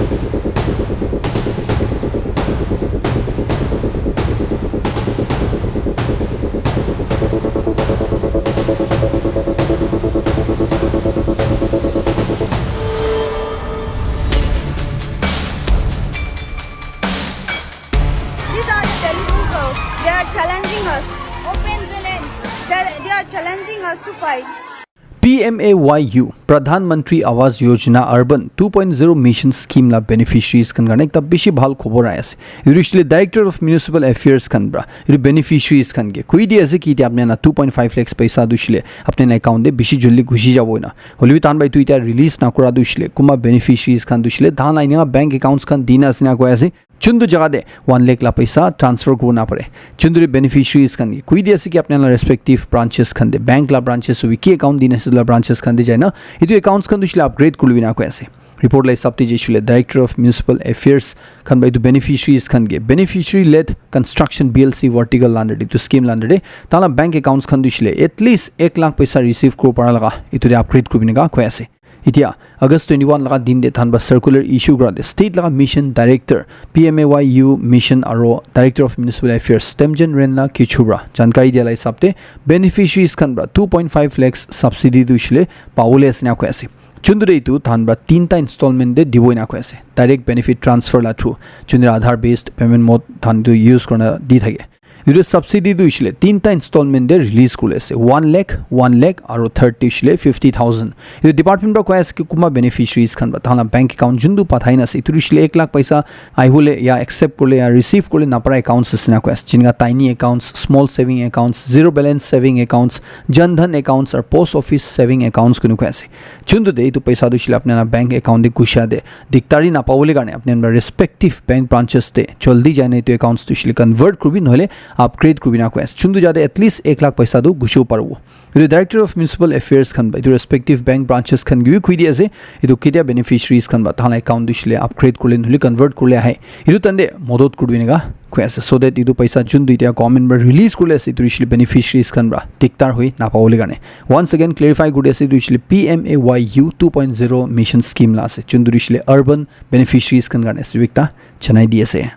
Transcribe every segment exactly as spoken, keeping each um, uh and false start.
These are the Telugu girls. They are challenging us. Open the lens. They, they are challenging us to fight. P M A Y U, Pradhan Mantri Awas Yojana Urban two point zero Mission Scheme la beneficiaries khan karne ekta bishi bhal khobor ahi ase. Etu hoishe le Director of Municipal Affairs khan pra etu beneficiaries khan ke koi di ase ki etia apni khan la two point five lakhs paisa tu hoishe le apni khan la account te bishi jaldi ghusi jabo na. Hoilebi tahan pra etu etia release nakura tu hoishe le kunba beneficiaries khan tu hoishe le tahan la enika bank accounts khan dina ase na koi ase. Chuntu jaga te one lakh la paisa transfer kuribo napare. Chuntu te beneficiaries khan ke koi di ase ki apni khan la respective branches khan te, bank la branches hobi ki account dina ase etu la branches khan te jaina etu accounts khan tu hoishe le upgrade kuribi na koi ase. Report la hisab te jaishe le Director of Municipal Affairs khan pra etu beneficiaries khan ke beneficiary led construction B L C vertical la under te etu scheme la under te tahan la bank accounts khan tu hoishe le at least ek lakh paisa receive kuribo para laga etu te upgrade kuribi enika koi ase. Etia August twenty-one laga din te tahan pra circular issue kura te state laga mission director, P M A Y U mission aro Director of Municipal Affairs Temjen Renla Kichu pra jankari dia la hisab te beneficiaries khan pra two point five lakhs subsidy tu hoishe le pabole ase na koi ase. Chuntu te etu tahan pra tinta installment te dibo ena koi ase. Direct benefit transfer la through. Chuntu te Aadhaar based payment mode tahan tu use kurina di thake. Etu subsidy tu hoishe le tinta installment te release kuri ase. One lakh, one lakh aro third tu hoishe le fifty thousand. Etu department pra koi ase ki kunba beneficiaries khan pra tahan la bank account chuntu pathai na ase. Etu tu hoishe le ek lakh paisa ahibole ya accept kuribole ya receive kuribole napara accounts ase na koi ase. Jinka tiny accounts, small saving accounts, zero balance saving accounts, Jan Dhan accounts aro post office saving accounts koi na koi ase. Chuntu te etu paisa tu hoishe le apni khan la bank account te ghusia te dikdari napabole karne apni khan la respective bank branches te jaldi jaina etu accounts tu hoishe le convert kuribi nohole upgrade kuribi na koi ase. Chuntu jaga te at least ek lakh paisa tu ghusibo paribo. Etu Director of Municipal Affairs khan pra etu respective bank branches khan ke bi koi di ase etu ketia beneficiaries khan pra tahan la account tu hoishe le upgrade kurile nohole convert kurile ahe etu tahan te modot kuribi enika koi ase, so that etu paisa chuntu etia government pra release kurile ase etu hoishe le beneficiaries khan pra dikdar hoi napabole karne. Once again clarify kuri ase etu hoishe le P M A Y U two point zero mission scheme la ase chuntu hoishe le urban beneficiaries khan karne ase etu ekta janai di ase.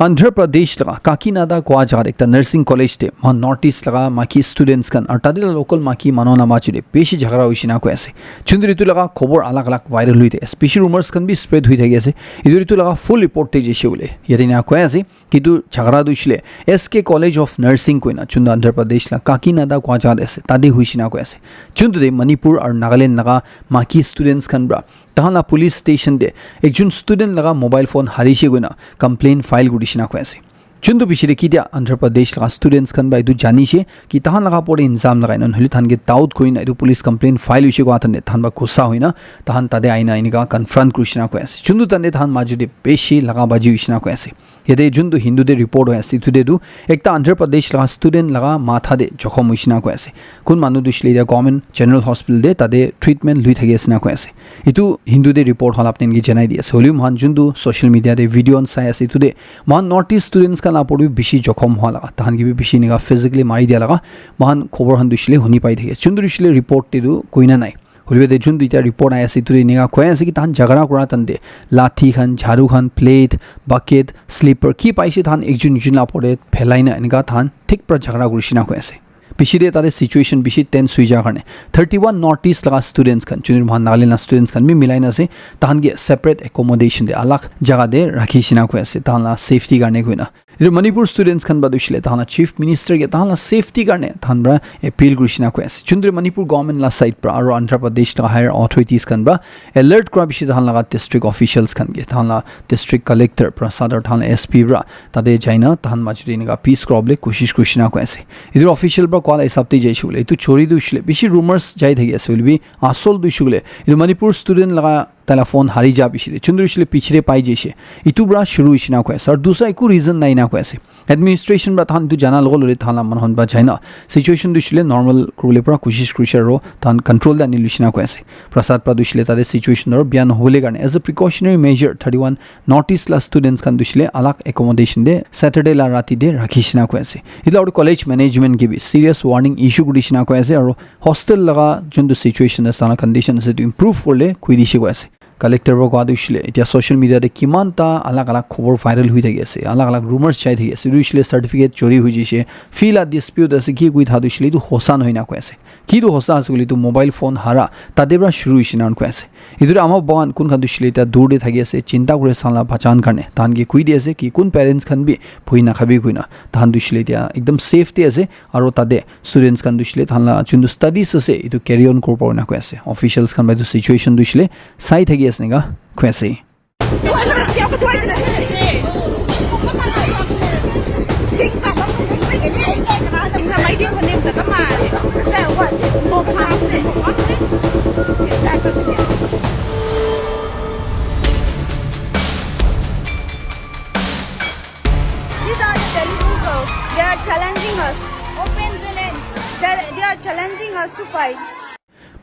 Andhra Pradesh laga Kakinada kua jaga te ekta nursing college te moikhan North East laga maki students khan aru tate la local maki manu la majo te bishi jhagara hoishe na koi ase. Chuntu etu laga khobor alag alag viral hoi thake ase. Bishi rumors khan bi spread hoi thaki ase. Etu etu laga full report te jaishe koile yate ena koi ase ki etu jhagara tu hoishe le S K College of Nursing koina chuntu Andhra Pradesh la Kakinada kua jaga te ase. Tate hoishe na koi ase. Chuntu te Manipur aru Nagaland laga maki students khan pra tahan la police station te ekjon student laga mobile phone harishe koina complaint file kurishe na koi ase. Chuntu piche te ketia Andhra Pradesh laga students khan pra etu janishe ki tahan laga opor te ilzam lagai na nohole tahan ke doubt kurina etu police complaint file hoishe koa tahan te tahan pra gussa hoina tahan tate aina enika confront kurishe na koi ase. Chuntu tahan te tahan majo te bishi laga baji hoishe na koi ase. Yate juntu Hindu te report hoi ase, etu te tu ekta Andhra Pradesh laga student laga matha te jokhom hoishe na koi ase. Kun manu tu hoishe le etia government general hospital te tate treatment lui thaki ase na koi ase. Etu Hindu te report hola apni khan ke janai di ase. Hoilebi moikhan juntu social media te video khan sai ase, etu te moikhan North East students khan la opor te bi bishi jokhom hua laga, tahan ke bi bishi enika physically mari dia laga moikhan khobor khan tu hoishe le huni pai thaki ase. Juntu tu hoishe le report te tu koina nai. Hoilebi ete juntu etia report ahi ase, etu te enika koi ase ki tahan jhagara kura tahan te lathi khan, jharu khan, plate, bucket, slipper, ki paise tahan ekjon ekjon la opor te phelai na enika tahan thik pra jhagara kurishe na koi ase. Piche te tate situation bishi tense hoi ja karne thirty one North East laga students khan, junior moikhan Nagaland la students khan bi milai na ase, tahan ke separate accommodation te alag jaga te rakhishe na koi ase, tahan la safety karne koina. Etu Manipur students khan pra tu hoishe le tahan la chief minister ke tahan la safety karne tahan pra appeal kurishe na koi ase. Juntu Manipur government la side pra aro Andhra Pradesh la higher authorities khan pra alert kura piche tahan laga district officials khan ke, tahan la district collector pra sadar tahan la S P pra tate jaina tahan majo te enika peace kura bole koshish kurishe na koi ase. Etu official pra koa la hisab te jaishe koile etu chori tu hoishe le bishi rumors jai thaki ase, hoilebi asol tu hoishe koile etu Manipur student laga tai la phone hari ja piche te, juntu hoishe le piche te pai jaishe, etu pra shuru hoishe na koi ase, aru dusra eku reason nai na koi ase. Administration pra tahan etu jana logo lole tahan la manu khan pra jaina situation tu hoishe le normal kuribole pura koshish kurishe aru tahan control te ani loishe na koi ase. Prasad pra tu hoishe le tate situation aru bia nohobole karne as a precautionary measure thirty one North East la students khan tu hoishe le alag accommodation te Saturday la rati te rakhishe na koi ase. Etu aru college management ke bi serious warning issue kurishe na koi ase aru hostel laga juntu situation ase, tahan la condition ase, etu improve kuribole koi dishe koi ase. Collector para koa tu hoishe le, etia social media te kiman ta alag alag khobor viral hoi thaki ase, alag alag rumors chai thaki ase. Etu hoishe le certificate chori hoi jaise, fee la dispute ase, ki koi tha tu hoishe le etu hosa nohoi na koi ase. Ki tu hosa ase koile etu mobile phone hara tate para shuru hoishe na koi ase. Etu te ama baba khan kun khan tu hoishe le etia dur te thaki ase, chinta kuri ase tahan la bacha khan karne. Tahan ke koi di ase ki kun parents khan bi bhoi na khabi koi na. Tahan tu hoishe le etia ekdam safe te ase, aro tate students khan tu hoishe le tahan la jun tu studies ase, etu carry on kori pabo na koi ase. Officials khan para etu situation tu hoishe le sai thaki ase eneka koi ase. These are the Telugu girls. They are challenging us. Open challenge. They, they are challenging us to fight.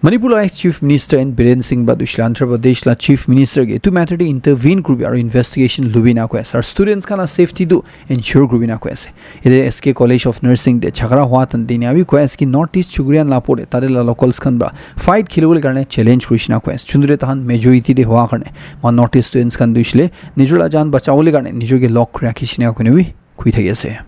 Manipur la ex Chief Minister N Biren Singh ba tu hoishe le Andhra Pradesh la Chief Minister ke etu matter te intervene kuribi aro investigation lobi na koi ase. Aro students khan la safety tu ensure kuribi na koi ase. Ete S K College of Nursing te jhagara hua tan dine abi koi ase ki North East chukrian la pore tate la locals khan ba fight khilibole karne challenge kurishe na koi ase. Chundure tahan majority te hua karne ma North East students khan tu hoishe le nijor la jaan bachabole karne nijor ke lock rakhishe na koi na bi koi thaki ase.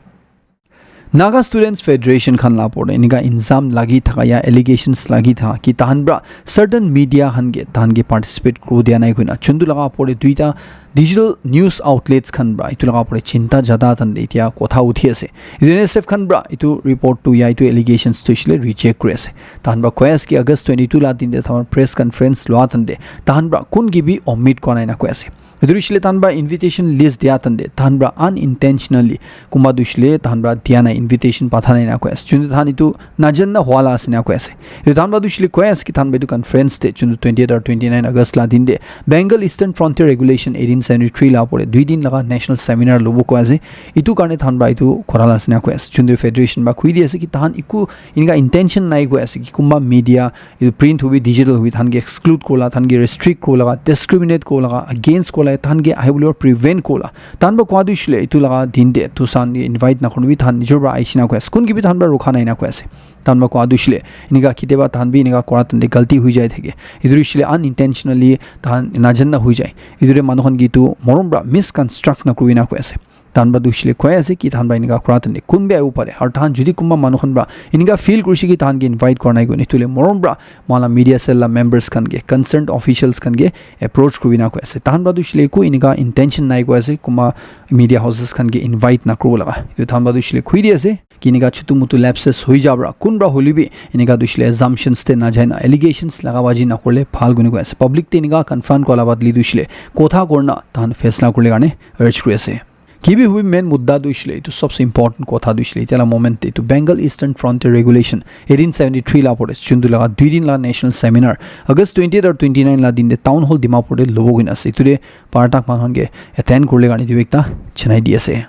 Naga Students Federation khan la pore enika ilzam lagi thaka ya allegations lagi thaka ki tahan pra certain media khan ke tahan ke participate kuri dia nai koina chuntu laga pore duita digital news outlets khan pra itu laga pore chinta jada tan de etia kotha uthi ase. Itu N S F khan pra itu report tu ya itu allegations tu hoishe le reject kuri ase. Tahan pra koi ase ki August twenty-two la din de tahan press conference lua tan de tahan pra kun ke bi omit kora nai na koi ase. Etu hoishe le tahan pra invitation list dia tan de, tahan pra unintentionally, kunba tu hoishe le tahan pra dia nai invitation patha nai na koi ase. Chuntu tahan etu najan na hua la ase na koi ase. Etu tahan pra tu hoishe le koi ase ki tahan pra etu conference te, chuntu twenty-eight aru twenty-nine August la din de, Bengal Eastern Frontier Regulation eighteen seventy-three la pore, dui din laga national seminar lobo koi ase. Etu karne tahan pra etu kora la ase na koi ase. Chuntu federation pra koi di ase ki tahan eku enika intention nai koi ase ki kunba media etu print hobi digital hobi tahan ke exclude kola, tahan ke restrict kola, discriminate kola, against kola, tahan ke ahi bole prevent kola. Tahan pra koi tu hoishe le etu laga din de tu san ke invite na kori bi tahan nijor pra aishe na koi ase. Kun ke bi tahan pra rukha nai na koi ase. Tahan pra koi tu hoishe le enika kitiaba tahan bi enika kora tan de galti hoi jai thake. Etu hoishe le unintentionally tahan najan na hoi jai. Etu de manu khan ke etu morom pra misconstruct na kori na koi ase. Tahan pra tu hoishe le koi ase ki tahan pra enika kora tan de kun bi ahi bo pare. Aru tahan jodi kunba manu khan pra enika feel kurishe ki tahan ke invite kora nai koina etu le morom pra moi la media cell la members khan ke, concerned officials khan ke approach kuri na koi ase. Tahan pra tu hoishe le eku enika intention nai koi ase kunba media houses khan ke invite na kuri bo laga. Etu tahan pra tu hoishe le koi di ase ki enika chutu mutu lapses hoi ja pra kun pra holi bi enika tu hoishe le assumptions te na jai na allegations laga baji na kori le bhal koi na koi ase. Public te enika confront kora la baad li tu hoishe le kotha kori na tahan faisla kori le karne urge kuri ase. Ki bi hobi main mudda tu hoishe le, etu sobse important kotha tu hoishe le, etia la moment te etu Bengal Eastern Frontier Regulation eighteen seventy-three la pore, chuntu laga dui din la national seminar, August twenty-eight aru twenty-nine la din de town hall Dimapur te lobo koina ase. Etu de partak manu khan ke attend kori le karne etu ekta janai di ase.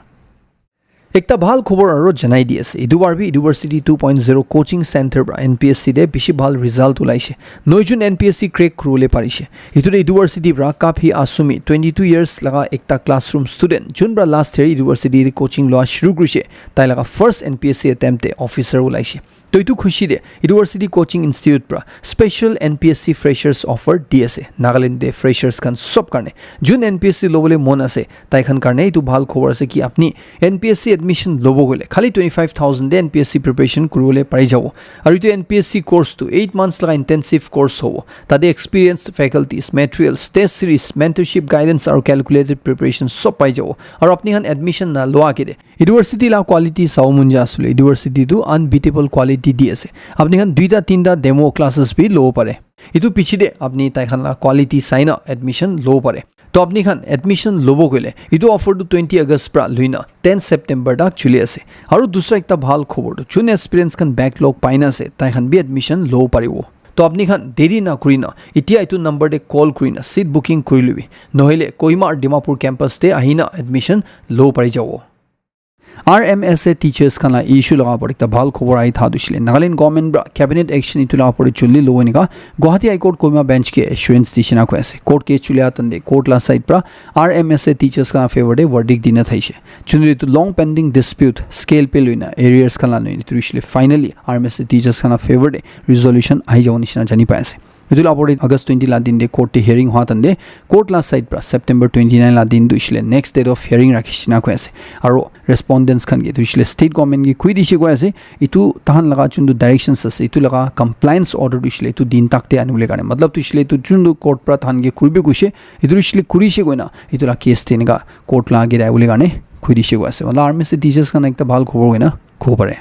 Ekta bhal khobor aru janai di ase. Etu bar bi University two point zero coaching center pra N P S C de bishi bhal result ulaishe. Noi jun N P S C crack kuribole parishe. Etu de University pra Kaphi Asumi, twenty-two years laga ekta classroom student, jun pra last year University de coaching loa shuru kurishe, tai laga first N P S C attempt de officer ulaishe. To etu khushi de University Coaching Institute pra special N P S C freshers offer di ase. Nagaland de freshers khan sob karne, jun N P S C lobole mon ase, tai khan karne etu bhal khobor ase ki apni N P S C admission lobo koile khali twenty-five thousand de N P S C preparation kuribole pari jabo. Aru etu N P S C course tu eight months laga intensive course hobo. Tate experienced faculties, materials, test series, mentorship, guidance aru calculated preparation sob pai jabo. Aru apni khan admission na loa ke de university la quality sabo mon ja asule, university tu unbeatable quality di ase. Apni khan duita tinta demo classes bi lobo pare. Etu piche de apni tai khan la quality sai na admission lobo pare. To apni khan admission lobo koile, etu offer tu twenty August pra loina ten September tak chuli ase. Aru dusra ekta bhal khobor tu, jun aspirants khan backlog pai na ase, tai khan bi admission lobo paribo. To apni khan deri na kuri na, etia etu number de call kuri na seat booking kuri lubi. Nohile Kohima aru Dimapur campus de ahi na admission lobo pari jabo. R M S A teachers khan la issue laga opor ekta bhal khobor ahi tha tu hoishe le, Nagaland government pra cabinet action etu laga opor jaldi lobo enika Guwahati High Court Kohima bench ke assurance dishe na koi ase. Court case chulia tan de court la side pra R M S A teachers khan la favour de verdict dina thaishe. Chunri tu long pending dispute scale pe loina arrears khan la loina tu hoishe le finally R M S A teachers khan la favour de resolution ahi jabo nishina jani pai ase. Etu la opor te August twenty la din te court te hearing hua tan te court la side pra September twenty nine la din tu hoishe le next date of hearing rakhi shina koi ase. Aro respondents khan ke tu hoishe le state government ke koi dishe koi ase, etu tahan laga chuntu directions ase, etu laga compliance order tu hoishe le etu din tak te anibole karne. Matlab tu hoishe le etu chuntu court pra tahan ke kuribi kuishe, etu hoishe le kurishe koina, etu la case te enika court la age te ahibole karne koi dishe koi ase. Wala army se teachers khan ekta bhal khobor hoina khobo pare.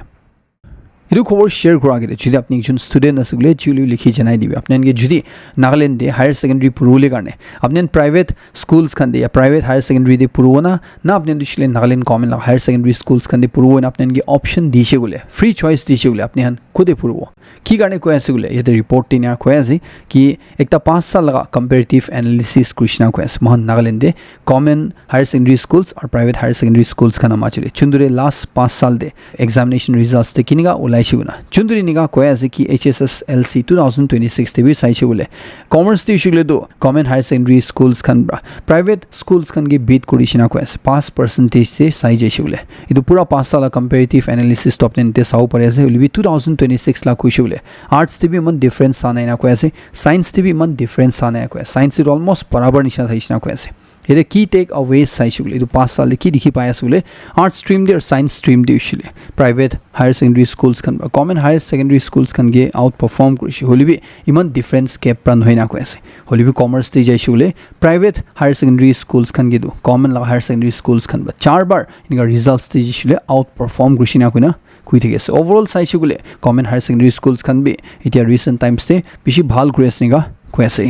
Etu khobor share kura agete, jodi apni ekjon student ase koile, chuli likhi janai dibi. Apni khan ke jodi Nagaland te higher secondary puribole karne, apni khan private schools khan te ya private higher secondary te puribo na, na apni khan tu hoishe le Nagaland government la higher secondary schools khan te puribo na, apni khan ke option dishe koile, free choice dishe koile, apni khan kode puribo. Ki karne koi ase koile, yate report te enika koi ase ki ekta paanch saal laga comparative analysis kuri shina koi ase. Moikhan Nagaland te government higher secondary schools aru private higher secondary schools khan la majo te chuntu te last paanch saal te examination results te kinika ulaishe koina. Chuntu te enika koi ase ki H S S L C two thousand twenty-six te bi saishe koile, commerce te hoishe koile tu government higher secondary schools khan pra private schools khan ke beat kuri shina koi ase. Pass percentage te sai jaishe koile. Etu pura paanch saal la comparative analysis top ten te sabo pari ase. Hoile bi two thousand twenty-six la koishe koile arts te bi eman difference sa nai na koi ase. Science te bi eman difference sa nai koi ase. Science te almost barabar nishina thakishe na koi ase. Yate key take aways saishe koile, etu paanch saal te ki dikhi pai ase koile, arts stream te aru science stream te hoishe le private higher secondary schools khan pra government higher secondary schools khan ke outperform kurishe. Hoile bi eman difference gap pra nohoi na koi ase. Hoile bi commerce te jaishe koile private higher secondary schools khan ke tu government laga higher secondary schools khan pra char bar enika results te jaishe koile outperform kurishe na koina koi thaki ase. Overall saishe koile government higher secondary schools khan bi etia recent times te bishi bhal kuri ase enika koi ase.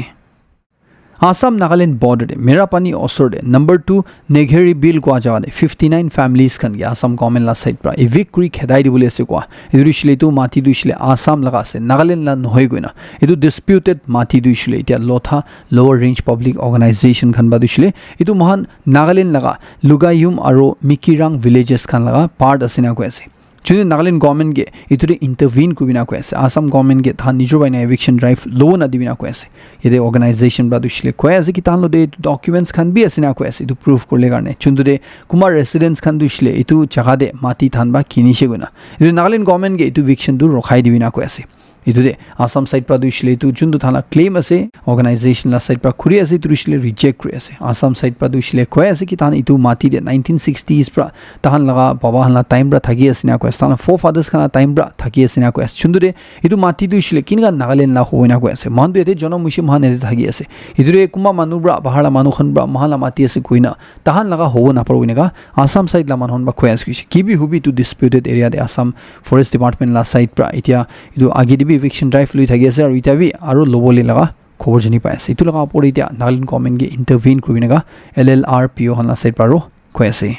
Assam Nagaland border te Merapani osor te number two Negheri Bill kua jaga te fifty nine families khan ke Assam government la side pra evict kuri khedai dibole ase kua. Etu hoishe le etu mati tu hoishe le Assam laga ase, Nagaland la nohoi koina. Etu disputed mati tu hoishe le etia Lotha Lower Range Public Organization khan pra tu hoishe le etu moikhan Nagaland laga Lugayum aru Mikirang villages khan laga part ase na koi ase. Chuni Nagaland government ke etu te intervene kuri na koi ase. Assam government ke tahan nijor pai na eviction drive lobo na dibi na koi ase. Yate organization pra tu hoishe le koi ase ki tahan lo te documents khan bi ase na koi ase. Etu proof kuribole karne. Chuntu te kunba residents khan tu hoishe le etu jaga te mati tahan pra kinishe koina. Etu Nagaland government ke etu eviction tu rokhai dibi na koi ase. Etu te Assam side pra tu hoishe le etu chuntu tahan la claim ase, organization la side pra kuri ase, etu hoishe le reject kuri ase. Assam side pra tu hoishe le koi ase ki tahan etu mati te nineteen sixties pra tahan laga baba khan la time pra thaki ase na koi ase, tahan la forefathers khan la time pra thaki ase na koi ase. Chuntu te etu mati tu hoishe le kinika Nagaland la hobo na koi ase. Moikhan tu yate jonom hoishe moikhan yate thaki ase. Etu te kunba manu pra, bahar la manu khan pra, moikhan la mati ase koina, tahan laga hobo naparibo enika Assam side la manu khan pra koi ase koishe. Ki bi hobi etu disputed area te Assam Forest Department la side pra etia etu age te bi eviction drive lui thaki ase aru etia bi aru lobole laga khobor jani pai ase. Etu laga opor te etia Nagaland government ke intervene kuri enika L L R P O khan la side pra aru koi ase.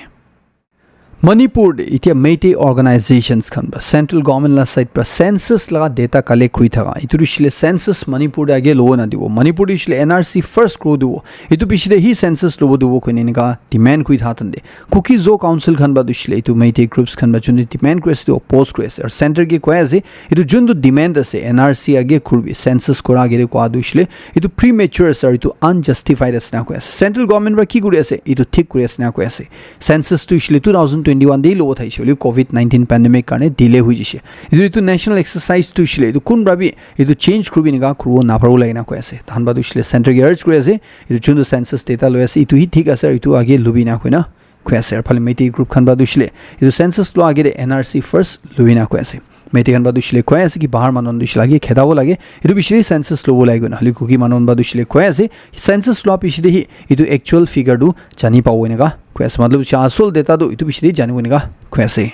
Manipur te etia Meitei organizations khan pra central government la side pra census laga data collect kuri thaka. Etu tu hoishe le census Manipur te age lobo na dibo. Manipur te hoishe le N R C first kuri dibo. Etu piche te hi census lobo dibo koina enika demand kuri thaka tan te Kuki Zo Council khan pra tu hoishe le etu Meitei groups khan pra chuni demand kuri ase, etu oppose kuri ase. Aru center ke koi ase, etu chuntu demand ase, N R C age kuribi, census kura age te kua tu hoishe le etu premature ase aru etu unjustified ase na koi ase. Central government pra ki kuri ase, etu thik kuri ase na koi ase. Census tu hoishe le two thousand twenty-one te lobo thakishe koile covid nineteen pandemic karne delay hoi jaishe. Etu, etu national exercise tu hoishe le etu kun pra bi etu change kuribi enika kuribo naparibo lage na koi ase. Tahan pra tu hoishe le center ke urge kuri ase, etu chuntu census data loi ase, etu hi thik ase aru etu age lobi na koina koi ase. Aru phale Meitei group khan pra tu hoishe le etu census loa age te N R C first lobi na koi ase. Meitei khan pra tu hoishe le koi ase ki bahar manu khan tu hoishe le age khedabo lage, etu piche te census lobo lage koina. Hoile Kuki manu khan pra tu hoishe le koi ase, census loa piche te hi etu actual figure tu jani pabo enika koi ase. Matlab hoishe asol data tu etu piche te janibo enika koi ase.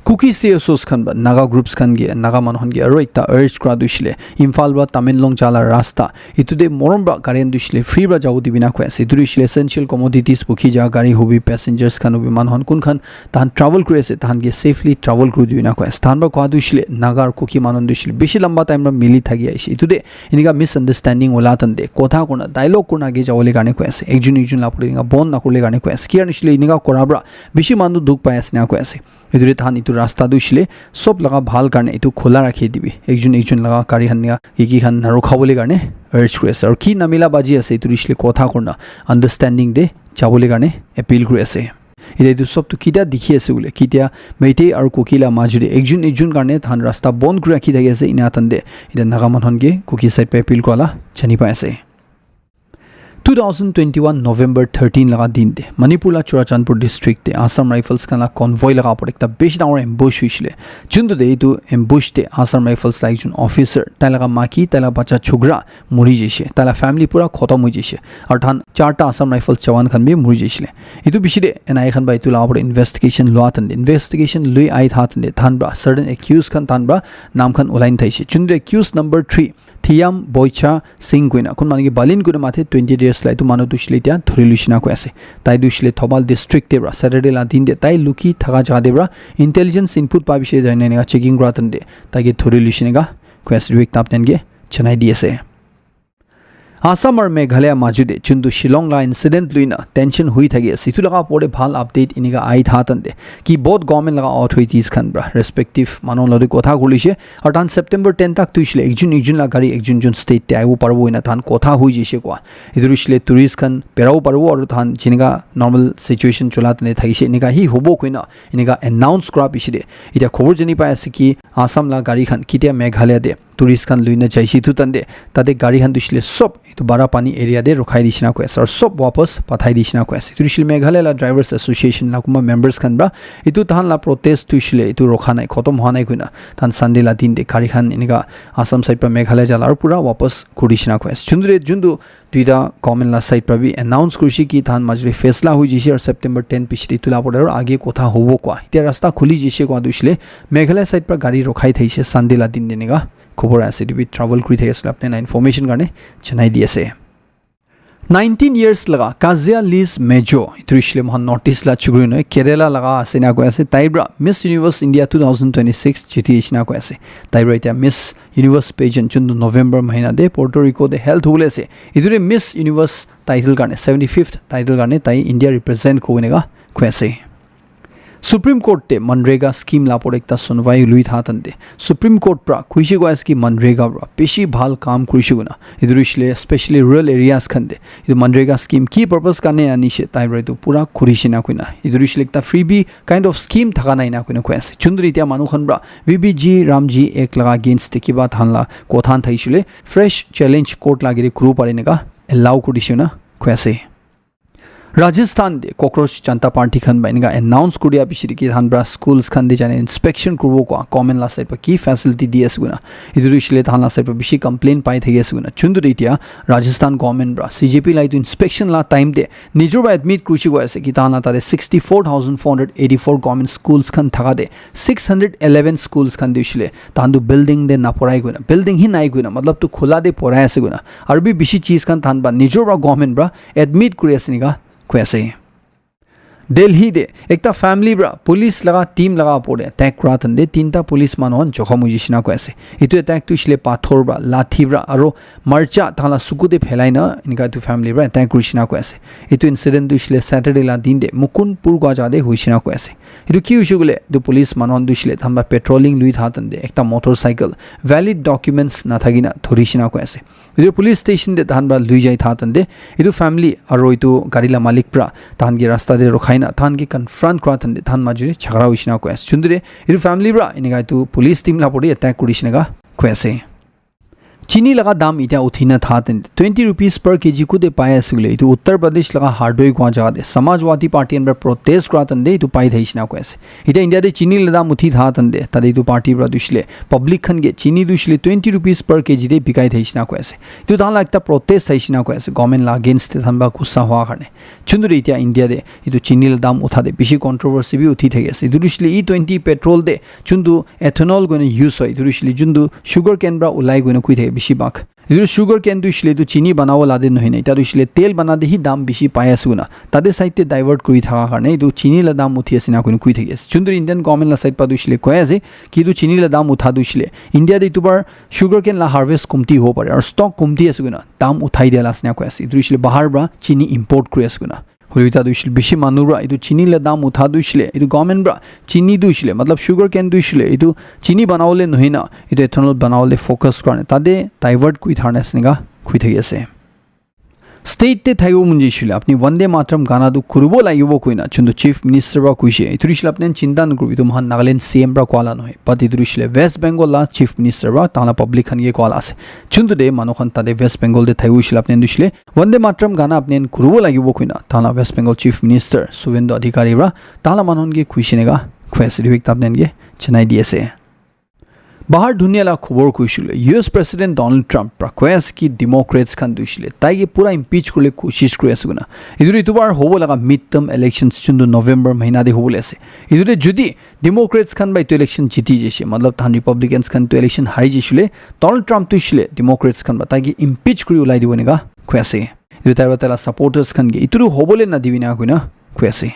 Kuki C S Os khan pra Naga groups khan ke, Naga manu khan ke aru ekta urge kura tu hoishe le Imphal pra Tamenglong jala rasta etu te morom pra gari khan tu hoishe le free pra jabo dibi na koi ase. Etu tu hoishe le essential commodities bukhi ja gari hobi, passengers khan hobi, manu khan kun khan tahan travel kuri ase, tahan ke safely travel kuri dibi na koi ase. Tahan pra kua tu hoishe le Naga aru Kuki manu khan tu hoishe le bishi lamba time pra mili thaki aishe. Etu te enika misunderstanding ola tan te kotha kurna, dialogue kurna age jabole karne koi ase. Ekjon ekjon la opor te enika bon nakuribole karne koi ase. Ki hoishe le enika kura pra bishi manu dukh pai ase na koi ase. Etu te tahan etu rasta tu hoishe le sob laga bhal karne etu khula rakhi dibi. Ekjon ekjon laga gari khan ya ki ki khan narukha bole karne urge kuri ase. Aru ki namila baji ase etu hoishe le kotha kurna understanding te jabole karne appeal kuri ase. Ite etu sob tu kitia dikhi ase koile, kitia Meitei aru Kuki la maju te ekjun ekjun karne tahan rasta bon kuri rakhi thaki ase, ena tan te ite Naga manu khan ke Kuki side pe appeal kura la jani pai ase. Two thousand twenty-one November thirteen laga din te Manipur la Churachandpur district te Assam Rifles khan la convoy laga opor ekta bishi dangor ambush hoishile. Juntu te etu ambush te Assam Rifles la ekjun officer, tai laga maki, tai laga bacha chukra muri jaishe, tai la family pura khotom hoi jaishe, aru tahan charta Assam Rifles jawan khan bi muri jaishile. Etu bishi te N I A khan ba etu la opor investigation lua tan te, investigation lui ai tha tan te tahan ba certain accused khan tahan ba nam khan ulai na thaishe. Juntu accused number three Thiam Boicha Singh koina kun manu ke Balin koina mathe twenty years la etu manu tu shile tia thuri lushina koi ase. Tai tu shile Thoubal district te bra Saturday la din te tai luki thaka jaga te bra intelligence input pa bishe jaina eneka checking kura tan te tai ke thuri lushina ka koi ase, Wake Up ten ke janai di ase. Assam aru Meghalaya maju te juntu Shillong la incident lui na tension hui thaki ase. Etu laga opor te bhal update eneka ai tha tan te ki both government laga authorities khan bra respective manu loi kotha kuri lishe. Aru tahan September ten tak tu shile ekjun ekjun la gari ekjun jun state te aibo paribo ena tahan kotha hui jaishe koa. Etu shile tourist khan berabo paribo aru tahan jineka normal situation chola tene thakishe eneka hi hobo koina eneka announce kura bishi te. Etia khobor jani pai ase ki Assam la gari khan kitia Meghalaya te tourist khan lui na jaishe etu tan te tate gari khan tu shile sob etu Barapani area te rokhai dishina koi ase aru sob wapas pathai dishina koi ase. Etu shile Meghalaya la Drivers Association la kunba members khan bra etu tahan la protest tu shile etu rokha nai, khotom hoa nai koina tahan Sunday la din te gari khan eneka Assam side pra Meghalaya jala aru pura wapas kuri dishina koi ase. Juntu te juntu duita government la side pra bi announce kurishe ki tahan majuli faisla hoi jishe aru September ten piche te etu la opor te aru age kotha hobo koa. Etia rasta khuli jishe koa tu shile Meghalaya side pra gari rokhai thaishe Sunday la din te eneka khobor ase. Etu bi travel kuri thaki ase koile apni khan la information karne janai di ase. Nineteen years laga Kazia Liz Mejo, etu hoishile moikhan North East la chukri noi, Kerala laga ase na koi ase, tai pra Miss Universe India two thousand twenty-six jiti ashi na koi ase. Tai pra etia Miss Universe pageant juntu November mahina te Puerto Rico te held hobole ase. Etu te Miss Universe title karne, seventy-fifth title karne tai India represent kuribole ka koi ase. Supreme Court te Manrega scheme la opor ekta sunwai lui tha tan te Supreme Court pra kuishe koi ase ki Manrega pra bishi bhal kam kurishe koina. Etu hoishile especially rural areas khan te etu Manrega scheme ki purpose karne anishe tai pra etu pura kurishe na koina. Etu hoishile ekta freebie kind of scheme thaka nai na koina koi ase. Juntu etia manu khan pra V B G Ramji Act laga against te kiba than la kothan thaishile fresh challenge court la agere kuru pare neka allow kuri dishe na koi ase. Rajasthan te Cockroach Janta Party khan ba enika announce kuri dia piche te ki tahan pra schools khan te jai na inspection kuribo koa government la side pra ki facility di ase koina. Etu tu hoishile tahan la side pra bishi complaint pai thaki ase koina. Juntu te etia Rajasthan government pra C J P la etu inspection la time te nijor pra admit kurishe koi ase ki tahan la tate sixty four thousand four hundred eighty four government schools khan thaka te six hundred eleven schools khan te hoishile tahan tu building te naporai koina, building hi nai koina, matlab tu khula te porai ase koina. Aru bi bishi cheez khan tahan pra nijor pra government pra admit kuri ase enika koi ase. Delhi te ekta family pra police laga team laga opor te attack kura tan te tinta police manu khan jokhom hoishe na koi ase. Etu attack tu hoishile pathor pra, lathi pra aru marcha tahan la suku te phelai na enika etu family pra attack kurishe na koi ase. Etu incident tu hoishile Saturday la din te Mukundpur koi jaga te hoishe na koi ase. Etu ki hoishe koile etu police manu khan tu hoishile tahan pra patrolling lui tha tan te ekta motorcycle valid documents nathaki na thorishe na koi ase. Etu police station te tahan pra lui jai tha tan te etu family aru etu gari la malik pra tahan ke rasta te rokhai na tahan ke confront kura tan te tahan majuli jhagara hoishe na koi ase. Juntu te etu family pra enika etu police team la opor te attack kurishe na koi ase. Chini laga dam etia uthi na tha tan te twenty rupees per K G kute pai ase koile etu Uttar Pradesh laga Hardoi koi jaga te Samajwadi Party khan pra protest kura tan te etu pai thaishe na koi ase. Etia India te chini la dam uthi tha tan te tate etu party pra tu hoishile public khan ke chini tu hoishile twenty rupees per K G te bikai thaishe na koi ase. Etu tahan la ekta protest thaishe na koi ase government la against te tahan pra gussa hoa karne. Juntu te etia India te etu chini la dam utha te bishi controversy bi uthi thaki ase. Etu tu hoishile E twenty petrol te juntu ethanol koina use hoi, etu tu hoishile juntu sugar cane pra ulai koina koi thake bishi bhag. Etu sugar cane tu hoishile etu chini banabo la te nohoi na, etia tu hoishile tel bana te hi dam bishi pai ase koina. Tate side te divert kuri thaka karne etu chini la dam uthi ase na koina koi thaki ase. Juntu Indian government la side pra tu hoishile koi ase ki etu chini la dam utha tu hoishile India te etu bar sugar cane la harvest kumti hobo pare aru stock kumti ase koina dam uthai dia la ase na koi ase. Etu hoishile bahar pra chini import kuri ase koina. Hoile bi etia tu hoishile bishi manu pra etu chini la dam utha tu hoishile etu government pra chini tu hoishile matlab sugar cane tu hoishile etu chini banabole nohoi na etu ethanol banabole focus kura na tate divert kuri thaka na ase enika koi thaki ase. State te thaibo mon jaisile apni Vande Mataram gana tu kuribo lagibo koina chuntu Chief Minister ba kuishe. Itu rishile apni chinta nukuribo, itu mohan Nagaland C M pra koala nohoi. But itu rishile West Bengal la Chief Minister ba tangla public khan ke koala ase. Chuntu de manu khan tate West Bengal de thaibo shile apni dushile Vande Mataram gana apni kuribo lagibo koina tangla West Bengal Chief Minister Suvendu Adhikari pra tangla manu khan ke kuishe nega kuise. Itu ekta apni ke chinai di ase. Bahar dunia la khobor kuishile, U S President Donald Trump pra koi ase ki Democrats khan duishile, tai ke pura impeach kurle koshish kuri ase koina. Itu itu bar hobo laga midterm elections chuntu November mahina de hobo le ase. Itu de jodi Democrats khan ba itu election jiti jaise, matlab tahan Republicans khan itu election hari jaisile, Donald Trump duishile Democrats khan ba tai ke impeach kuri ulai dibo eneka koi ase. Itu tai ba tai la supporters khan ke itu hobo le na dibi na koina koi ase.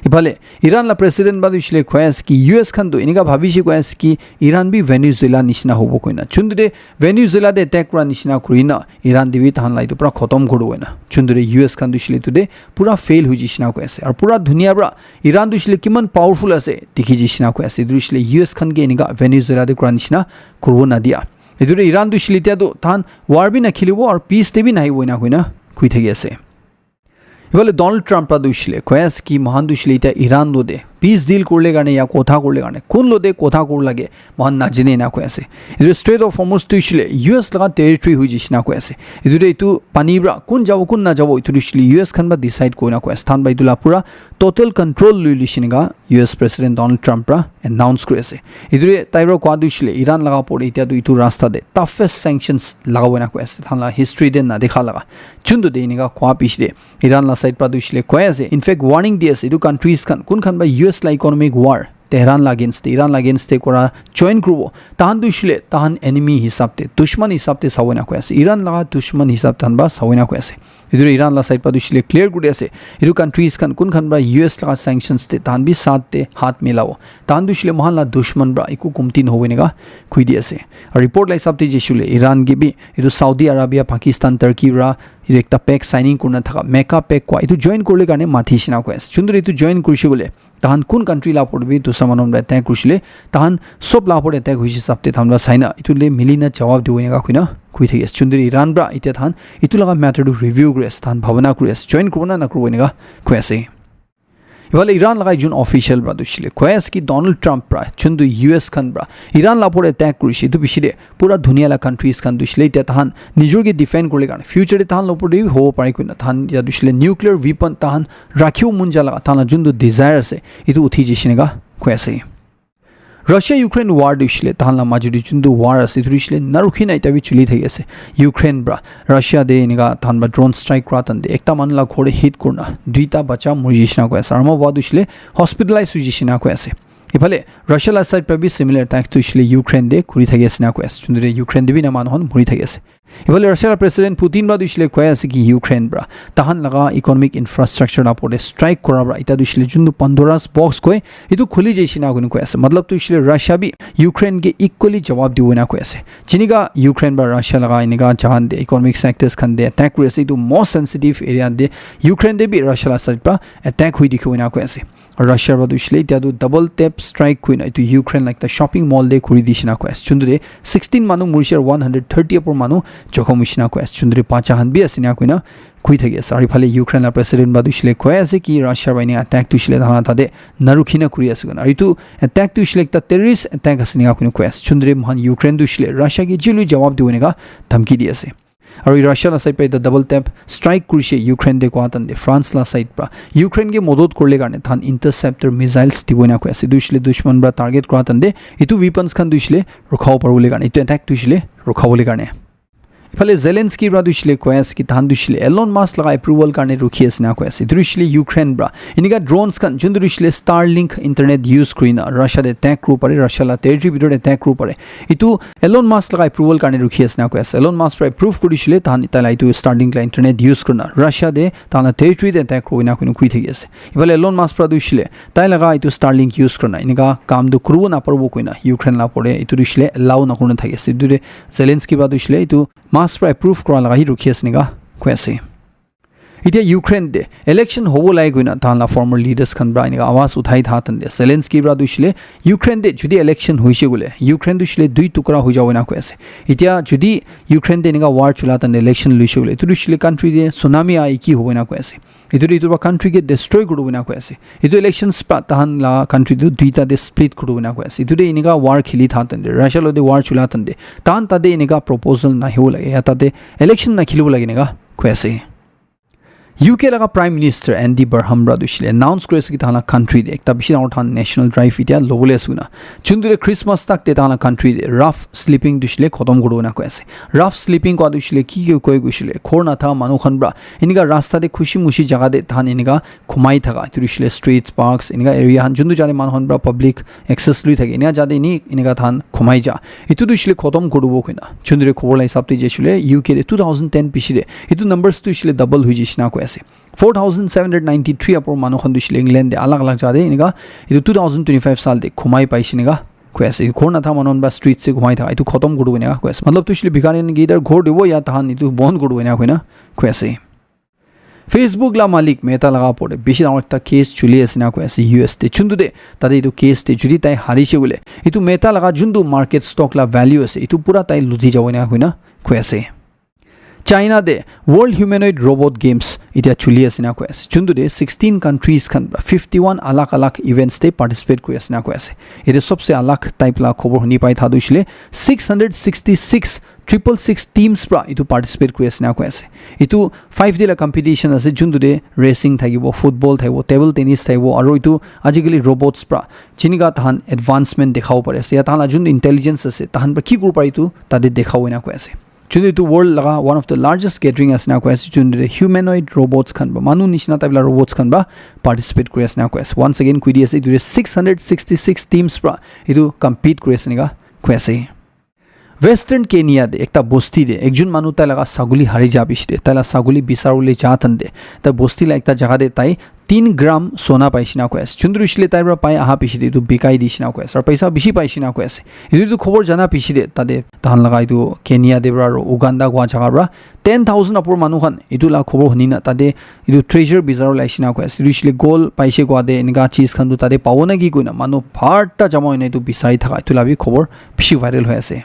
Iphale Iran la president ba tu ishile koi ase ki U S khan tu enika bhabi shi koi ase ki Iran bi Venezuela nishina hobo koina. Chuntu de Venezuela de attack kura nishina kurina Iran de bi tahan la itu pura khotom kuru koina. Chuntu de U S khan tu ishile tu de pura fail hui jishina koi ase. Ar pura dunia pra Iran tu ishile kiman powerful ase dikhi jishina koi ase. Tu ishile U S khan ke enika Venezuela de kura nishina kurbo na dia. Itu de Iran tu ishile tia tu tahan war bi na khilibo ar peace de bi na hibo ina koina kui thaki ase. Iphale Donald Trump pra dushile koi ase ki mohan dushile ita Iran lo de peace deal kurle karne ya kotha kurle karne kun lo de kotha kur lage mohan najine na koi ase. Itu Strait of Hormuz dushile U S laga territory hui jishina koi ase. Itu de itu pani pra kun jabo kun na jabo itu dushile U S khan ba decide koi na koi ase. Than ba itu la pura total control lui lishinga U S President Donald Trump pra announce kuri ase. Itu de tai pra koi dushile Iran laga por ita tu itu rasta de toughest sanctions lagabo na koi ase. Than la history de na dekha laga. Chuntu de inika koi piche de Iran la side pra tu ishile koi ase. In fact, warning di ase. Itu countries khan, kun khan ba U S la economic war, Tehran la against te, Iran la against te kora join kuribo. Tahan tu ishile, tahan enemy hisab te, dushman hisab te sabo na koi ase. Iran laga dushman hisab tahan ba sabo na koi ase. Itu Iran la side pra tu ishile clear kuri ase. Itu countries khan, kun khan ba U S laga sanctions te, tahan bi saath te hath milabo. Tahan tu ishile mohan la dushman pra eku kumti nohobo eneka koi di ase. Aru report la hisab te jaishile, Iran ke bi itu Saudi Arabia, Pakistan, Turkey pra itu ekta pact signing kurina thaka, mecca pact koi, itu join kurle karne mati shina koi ase. Chuntu itu join kurishe bole, tahan kun country la por bi dusra manu pra attack kurishile, tahan sob la por attack hoishe hisab te tahan pra saina, itu le mili na jawab dibo eneka koina koi thaki ase. Chuntu Iran pra itia tahan itu laga matter tu review kuri ase, tahan bhabana kuri ase, join kuribo na nakuribo eneka koi ase. Iphale Iran laga ekjon official pra dushile koi ase ki Donald Trump pra chuntu U S khan pra Iran la por attack kurishe, itu piche de pura dunia la countries khan dushile tia tahan nijor ke defend kurle karne future de tahan lo por de hobo pare koina tahan ya dushile nuclear weapon tahan rakhibo mon ja laga tahan la juntu desire ase itu uthi jishe eneka koi ase. Russia Ukraine war dushile tahan la majo de juntu war ase itu dushile narukhi na ita bi chuli thaki ase. Ukraine pra Russia de eneka tahan ba drone strike kura tahan de ekta manu la ghor de hit kurina duita bacha muri jishina koi ase. Aru ama ba dushile hospitalize hui jishina koi ase. Iphale Russia la side pra bi similar attack tu ishile Ukraine de kuri thaki ase na koi ase. Chuntu de Ukraine de bi na manu khan muri thaki ase. Iphale Russia la President Putin pra tu ishile koi ase ki Ukraine pra tahan laga economic infrastructure la por de strike kora pra ita tu ishile juntu Pandora's box koi itu khuli jaishe na koi ase. Matlab tu ishile Russia bi Ukraine ke equally jawab dibo na koi ase. Jinika Ukraine pra Russia laga enika jahan de economic sectors khan de attack kuri ase, itu most sensitive area de Ukraine de bi Russia la side pra attack hui dikhi na koi ase. Russia pra tu ishile tia tu double tap strike kuina itu Ukraine la ekta shopping mall de kuri dishina koi ase. Chuntu de sixteen manu murishe, one hundred thirty apor manu jokhom hoishina koi ase. Chuntu de bacha khan bi ase na koina koi thaki ase. Aru iphale Ukraine la president pra tu ishile koi ase ki Russia pra enika attack tu ishile tahan la tate narukhi na kuri ase koina. Aru itu attack tu ishile ekta terrorist attack ase eneka koina koi ase. Chuntu de mohan Ukraine tu ishile Russia ke jilui jawab dibo eneka dhamki di ase. Aru Russia la side pra eta double tap strike kurishe Ukraine de koi tahan de France la side pra Ukraine ke modot kurle karne tahan interceptor missiles dibo eneka koi ase. Itu ishile dushman pra target kura tahan de itu weapons khan tu ishile rukhabo paribo le karne, itu attack tu ishile rukhabo le karne. Iphale Zelensky pra tu ishile koi ase ki tahan tu ishile Elon Musk laga approval karne rukhi ase na koi ase. Itu ishile Ukraine pra enika drones khan juntu ishile Starlink internet use kurina Russia de attack kuribo pare, Russia la territory bitor de attack kuribo pare. Itu Elon Musk laga approval karne rukhi ase na koi ase. Elon Musk pra approve kurishile tahan tai la itu Starlink la internet use kurina Russia de tahan la territory de attack kuribo na koina koi thaki ase. Iphale Elon Musk pra tu ishile tai laga itu Starlink use kurina enika kam tu kuribo na paribo koina Ukraine la por de itu tu ishile allow na kurina thaki ase. Itu de Zelensky pra tu ishile itu Musk pra approve kura laga hi rukhi ase eneka koi ase. Itya Ukraine te election hobo lai koina tahan la former leaders khan pra enika awaz uthai tha tande Zelensky pra tu shile Ukraine te jodi election hoise gole Ukraine tu shile dui tukra hoi jabo na koi ase. Itya jodi Ukraine te enika war chula tande election luise gole itu tu shile country te tsunami a iki hobo na koi ase. Itu itu ba country ke destroy kuru na koi ase. Itu elections pa tahan la country tu duita te split kuru na koi ase. Itu de enika war khili tha tande Russia lo de war chula tande tahan tate enika proposal na hiwo lage ya tate election na khilibo lage enika koi ase. U K laga Prime Minister Andy Burnham pra tu shile announce kuri ase ki tahan la country te ekta bishi dangor tahan national drive itya lobole ase koina. Chuntu de Christmas tak te tahan la country te rough sleeping tu shile khotom kuru na koi ase. Rough sleeping kwa tu shile ki ki koi ku shile khor na tha manu khan pra enika rasta te khushi mushi jaga te tahan enika khumai thaka itu shile streets, parks enika area han juntu jate manu khan pra public access lui thake enika jate ni enika tahan khumai ja itu tu shile khotom kuru bo koina. Chuntu de khobor la hisab te je shile U K de two thousand ten pishi de itu numbers tu shile double hui jishina koi ase. Four thousand seven hundred ninety three apor manu khan tu shile England de alag alag jaga de enika itu two thousand twenty five sal de khumai paise enika koi ase. Khor na tha manu khan pra street se khumai tha itu khotom kuru enika koi ase. Matlab tu shile bhikari khan ki idhar ghor dibo ya tahan itu bon kuru enika koina koi ase. Facebook la malik Meta laga opor te bishi dangor ekta case chuli ase na koi ase U S te. Chuntu de tate itu case te jodi tai harise bole itu Meta laga juntu market stock la value ase itu pura tai luti jabo na koina koi ase. China de World Humanoid Robot Games itya chuli ase na koi ase. Chuntu de sixteen countries khan pra fifty one alag alag events te participate kuri ase na koi ase. Ite sobse alag type la khobor huni pai tha tu shile six hundred sixty six triple six teams pra itu participate kuri ase na koi ase. Itu five day la competition ase juntu de racing thakibo, football thakibo, table tennis thakibo aru itu ajikali robots pra jinika tahan advancement dekhabo pari ase ya tahan la juntu intelligence ase tahan pra ki kuri pari itu tate dekhabo na koi ase. Juntu itu world laga one of the largest gathering ase na koi ase juntu de humanoid robots khan pra manu nishina type la robots khan pra participate kuri ase na koi ase. Once again koi di ase itu de six hundred sixty six teams pra itu compete kuri ase enika koi ase. Western Kenya de ekta bosti de ekjon manu tai laga saguli hari ja pishi de tai la saguli bisarole ja than de tai bosti la ekta jaga de tai tin gram sona paishe na koi ase. Chundru shile tai pra pai aha pishi de etu bikai dishe na koi ase. Aru paisa bishi paishe na koi ase. Etu tu khobor jana pishi de tate tahan laga etu Kenya de pra aru Uganda kua jaga pra ten thousand apor manu khan etu la khobor huni na tate etu treasure bizar ulai shina koi ase. Etu shile gold paishe koi de enika cheez khan tu tate pabo na ki koi na manu bhar ta jama hoi na etu bisari thaka etu la bi khobor bishi viral hoi ase.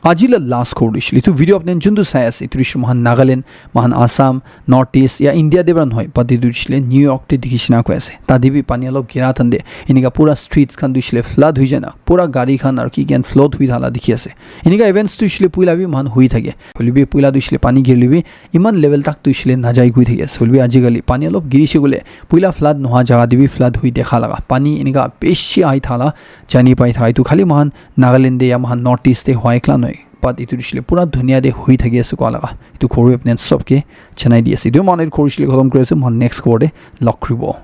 Aji la last khobor tu shile etu video apni juntu sai ase etu shile mohan Nagaland, mohan Assam, North East ya India de pra nohoi but etu shile New York te dikhi shina koi ase. Tate bi pani alop gira than de enika pura streets khan tu shile flood hoi jana pura gari khan aru ki khan flood hoi thala dikhi ase. Enika events tu shile puila bi mohan hoi thake. Hoile bi puila tu shile pani girle bi iman level tak tu shile najai goi thaki ase. Hoilebi ajikali pani olop girise koile puila flood noha jaga te bi flood hoi dekha laga. Pani enika bishi ahi thala jani pai thaka etu khali mohan Nagaland te ya mohan North East te hoi ekla nohoi. But etu shile pura dunia te hoi thaki ase koa laga. Etu khobor bi apni khan sob ke janai di ase. Etu mohan etu khobor shile khotom kuri ase. Mohan next khobor te log kuribo.